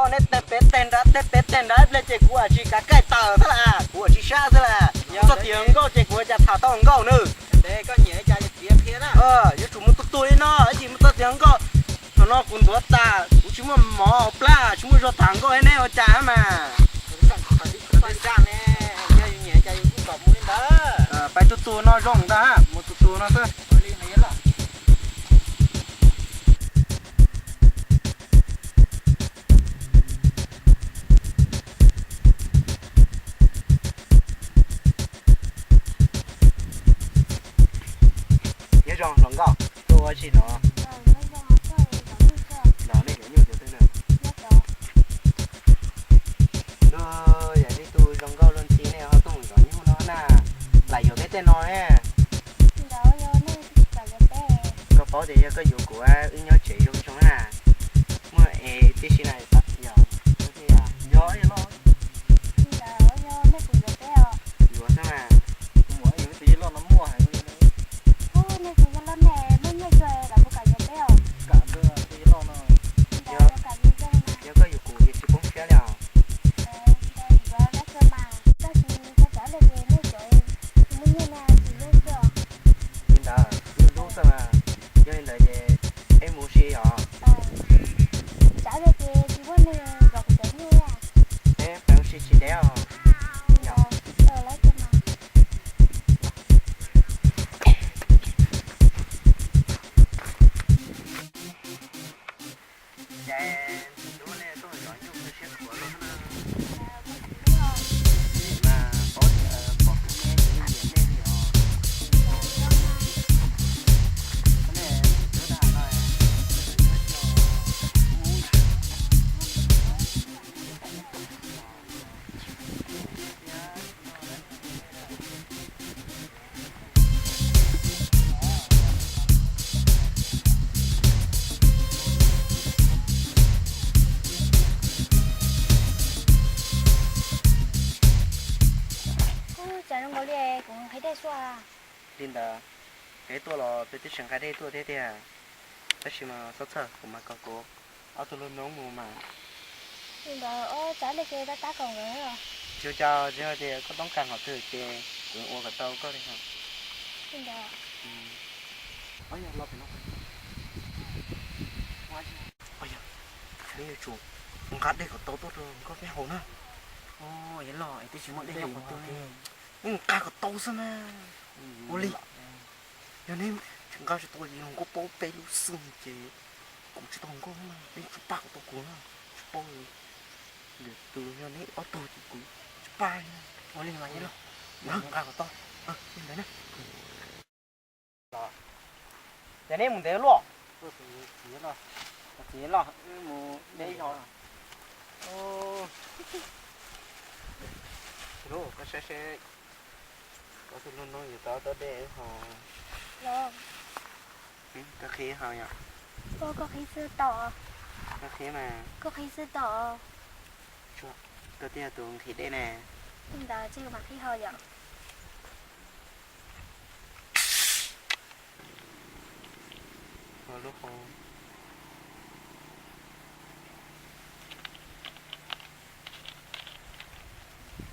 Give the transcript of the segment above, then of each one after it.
Nej tej pem tej nrad, tej pem tej nrad ib pliag ces kuv ua tsis kav kaij tawm xwb las, kuv ua tsis sab xwb las. Kuv txog tim hluas nkauj ces kuv ua cas tham tau hluas nkauj nawb. Yuav tsum mus tua tua li no, ib tsam mus txog tim hluas nkauj. Thaum no kuv ntuav tas, kuv tsis muaj mov plab, tsis muaj zog tham hluas nkauj, neb ua cas mas. Pais tua tua no zoo ntag, mus tua tua no xwb. Nyob zoo hluas nkauj, tuaj ua tsi no? Los nej cov nyuj cov twg na? Ntuj, yam li tus zoo nkauj luaj nti nej ho tuaj mus zov nyuj no na, lam yuav peb tej no ne. Koj paub tias yog koj yuav kuv wb nyob tsev zoo zoo na. Muaj es tib si na, yog, yog, yog, yuav xwb mas. Yog koj yuav kuv ces tsis poob siab li os. Li ntawd, hlub hlub xwb mas. Yog li ntawd ces peb mus ua si os. Peb pais ua si tsis deb os. Ces tus hlub nej tuaj zov nyuj kawg siab khuav los na. Mas paub tias pom hlub nej ces nyiam nej li os. Nej hlub dag no. Kuv cas zoo nkaus li kuv nqhis dej xwb. Li ntawd, peb tuaj los peb twb tsis nqa dej tuaj thiab tiag. Tab sis mas txhob txhawj, kuv mam kom kuv ob tug hluas noob mus mas. Li ntawd, tab tab kaum nkawd. Tsis ua cas, tsis hais tias koj toob kas qhov twg ces kuv ua kom tau koj li os. Li ntawd. Peb yuav tsum nqa dej kom tau tuaj rau nkauj peb haus na. Yog los twb tsis muaj dej nyob qhov twg li. Neb nqa kom tau xwb na. Ua li, yog neb nqa tsis tau ces nkauj paub peb lub xwb ces kuv tsis tau nkauj na, neb tsis pab kom tau kuv na, tsis paub li. Lwm tus yog neb ob tug ces kuv tsis pab li. Ua li mas nqa kom tau. Li ntawd na. Ces neb mus ntev luaj? Txiv los, wb mus deb zog. Koj saib seb, koj tus hlub noob yuav tau tau dej wb haus. Koj qhib haus yom? Koj qhib xwb tau. Koj qhib mas. Koj qhib xwb tau. Koj twb yog tus nqhis dej ne. Ntawd ces mam qhib haus yom.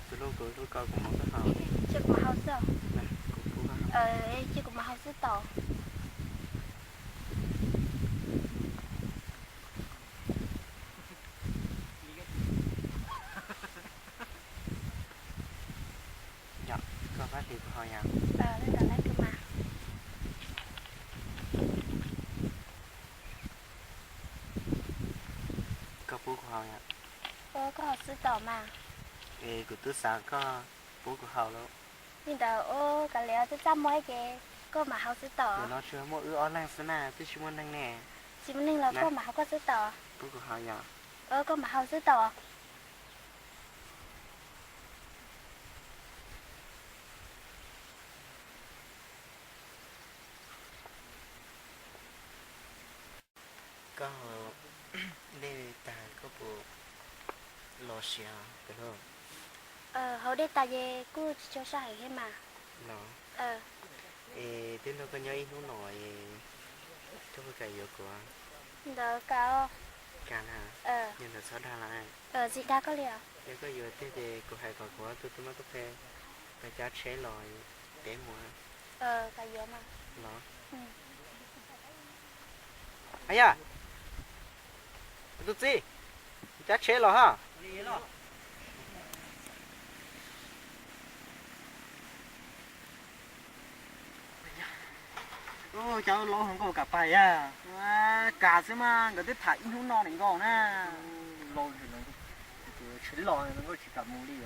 Tus hlub kuv hlub koj kuv muab koj haus. Ces kuv mam haus xwb. Ces kuv mam haus xwb tau. Yog, koj pab kuv haus yom. Koj pub kuv haus yom. Koj haus xwb tau mas. Es kuv twb xav koj pub kuv haus lawm. Li ntawd, kav liam, twb txaj muag ces koj mam haus xwb tau. Nim no tsuas muaj wb ob leeg xwb na, twb tsis muaj neeg ne. Tsis muaj neeg los koj mam haus koj xwb tau. Pub kuv haus yom. Koj mam haus xwb tau. Koj haus dej tag koj puas los siav? Haus dej tas ces kuj tsis tshua sab heev thiab mas. Los, es twb nrog koj nyob ib hnub no es koj puas kam yuav kuv? Ntawd kam. Kas na, yog ntawd txhob dag lawm. Yog koj yuav tiag ces kuv hais kom kuv ob tug tub mab tub qhe pab cab tsheb los peb mus. Los. Yog, tus txiv, cab tsheb los ha. Cov laus hluas nkauj kam pais yag, kam xwb mas nkawd twb tham ib hnub no ne nkauj na. Tsis los nkauj tsis kam mus li.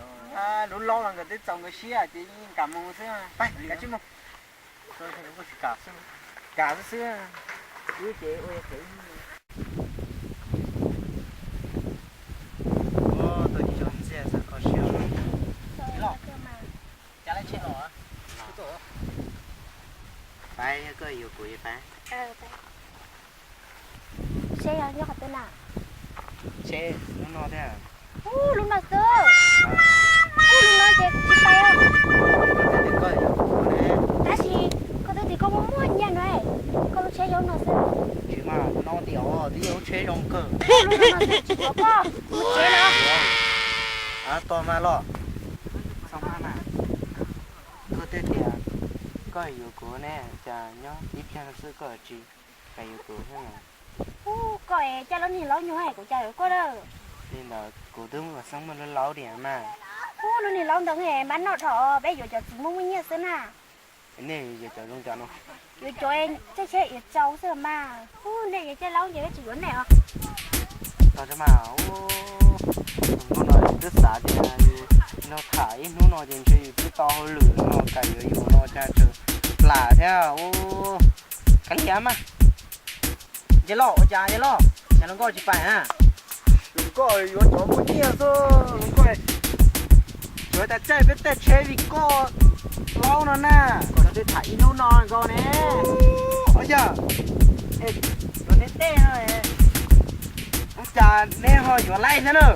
Lub laub los nkawd twb txaus nkawd siab ces yeej kam mus xwb. Pais, kav tsij mus. Kam xwb, kam xwb xwb. Wb ces ua yog phem. Tuaj tsis tau ntxiaj xav kho siab. Cas lawv tsheb los? Pais, yog koj yuav kuv pais. Seb yog nyob qhov twg na? Seb lub no thiab. Ub, lub no xwb. Ub, lub no ces tsis pais. Tab sis koj twb tias koj muaj muaj nyiaj no, koj lub tsheb yog lub no xwb. Tsis mas, no tias twb yog lub tsheb zoo kawg. Lub no xwb tsis pub koj mus tsev lawm. Tos mas los. Txhob maj mas. Koj twb tias koj yuav kuv ne, cas nyob ib pliag xwb koj tsis kam yuav kuv thiab? Ub, koj es caij lub niag laub nyuag kuv cas yuav koj lawm. Li ntawd kuv twb ua xeeb muaj lub laub diam mas. Ub, lub niag laub ntawd mas noj dhau, peb yuav cov txiv muaj muaj nyiaj xwb na. Nej yuav cov zoo cas no? Yuav cov caij tsheb yuav tsau xwb mas. Ub, nej yuav caij laub ces peb tsis yuav nej os. Tos mas, ub, hnub no twb xav tias yus nrog tham ib hnub no ces ntshe yus twb tau hauj lwm no, kam yuav yus no cas tseem plam thiab. Ub, kav liam mas. Yawg loj, ua cas yawg loj, cas hluas nkauj tsis pais na? Hluas nkauj yuav cov muaj nyiaj xwb, hluas nkauj yuav tas caij peb tej tsheb li koj laub no na. Koj twb tham ib hnub no nkauj ne. Ua yog, yuav neb tej no, ua cas neb ho yuav laij thiab na?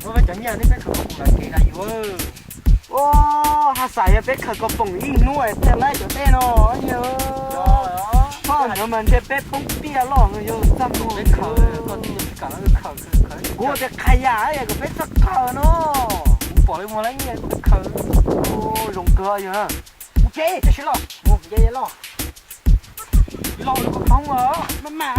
Muab peb cov nyiaj neb peb khaws koj pum lawm ces yuav. Ua, haj xav yog peb khaws koj pum ib hnub thiaj laij cov tej no. Koj ntawd mas ntshe peb poob tiaj loj no yog txaj muag. Kuv tias qhia yam kom peb txhob khaws no. Kuv pom li muag lawm, kuv khaws. Zoo kawg yog. Mus tsev, tab sis los, mus, yawg loj. Los lus koj poob os, maj mam na.